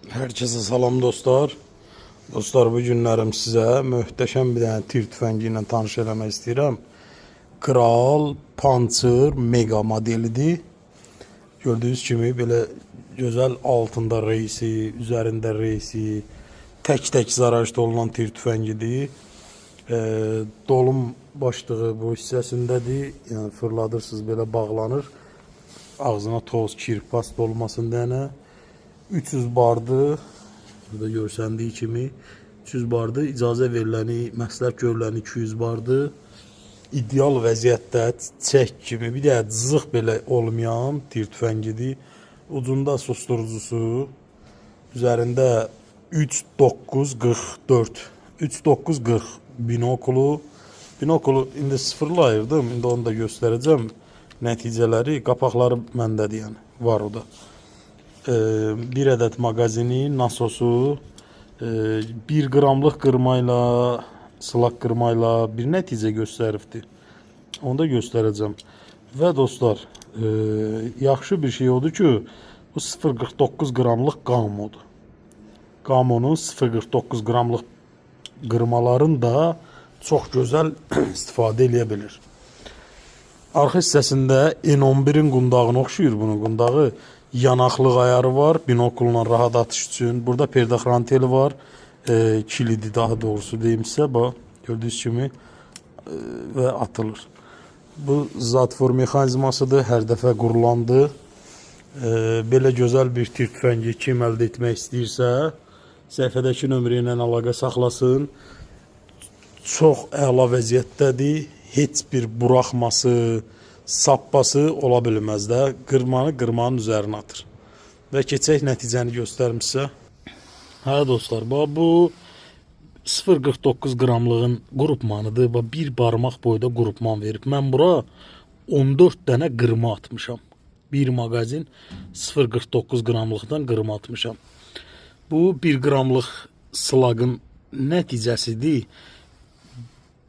Herkese salam dostlar. Dostlar, bu günlərim sizə möhtəşəm bir dənə tir tüfəngi ilə tanış eləmək istəyirəm. Kral Panzer Mega modelidir. Gördüyünüz kimi belə gözəl altında reysi, üzərində reysi, tək-tək zarajda olunan tir tüfəngidir. Dolum başlığı bu hissəsindədir. Yəni fırladırsınız, belə bağlanır. Ağzına toz, kir, pas dolmasın deyənə. 300 bardı. Burada görsəndiyi kimi 300 bardı. İcazə veriləni, məsləhət görüləni 200 bardı. İdeal vəziyyətdə çək kimi bir də cızıq belə olmayan tir tüfəngidir. Ucunda susturucusu, üzərində 3.944 3.940 binokulu. Binokulu indi sıfırlayırdım. İndi onu da göstərəcəm. Nəticələri, qapaqları məndədir yəni. Var o da. Bir ədəd maqazini, nasosu, 1 qramlıq qırmayla, sılaq qırmayla bir nəticə göstəribdi. Onu da göstərəcəm. Və dostlar, yaxşı bir şey odur ki, bu 0.49 qramlıq qamodur. Qamonun 0.49 qramlıq qırmaların da çox gözəl istifadə eləyə bilir. Arxa hissəsində N11-in qundağına oxşuyur bunun qundağı. Yanaqlıq ayarı var, binokulla rahat atış üçün. Burada perdəxranteli var. Kilidi daha doğrusu deyim sizə, bax gördüyünüz kimi və atılır. Bu zatfor mexanizmasıdır. Hər dəfə qurulandı. Belə gözəl bir tir tüfəngi kim əldə etmək istəyirsə, səhifədəki nömrə ilə əlaqə saxlasın. Çox əla vəziyyətdədir. Heç bir buraxması, sappası ola bilməz də. Qırmanı qırmanın üzərinə atır. Və keçək nəticəni göstərim sizə. Hə dostlar, bax bu 0.49 qramlığın qrupmanıdır. Bax bir barmaq boyda qrupman verib. Mən bura 14 dənə qırma atmışam. Bir maqazin 0.49 qramlıqdan qırma atmışam. Bu 1 qramlıq sılaqın nəticəsidir.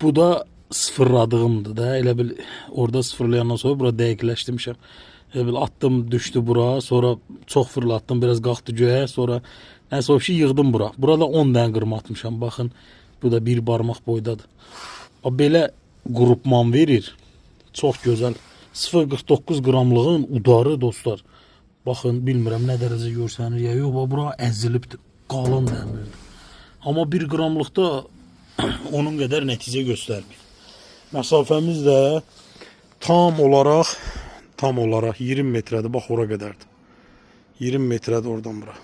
Bu da sıfırladığımdır da. Elə bil orada sıfırlayandan sonra bura dəqiqləşdirmişəm. Elə bil attım, düşdü bura, sonra çox fırlatdım, biraz qalxdı göyə, sonra nəsə o şey yığdım bura. Burada 10 dənə qırma atmışam. Baxın, bu da bir barmaq boydadır. Bax, belə qrupman verir. Çox gözəl. 0.49 qramlığın udarı dostlar. Baxın, bilmirəm nə dərəcə görsənir ya yox, bax bura əzilibdir. Qalın dəmirdir. Amma 1 qramlıqda onun qədər nəticə göstərmir. Məsafəmiz də tam olaraq 20 metrədir. Bax ora qədərdir. 20 metrədir oradan bura.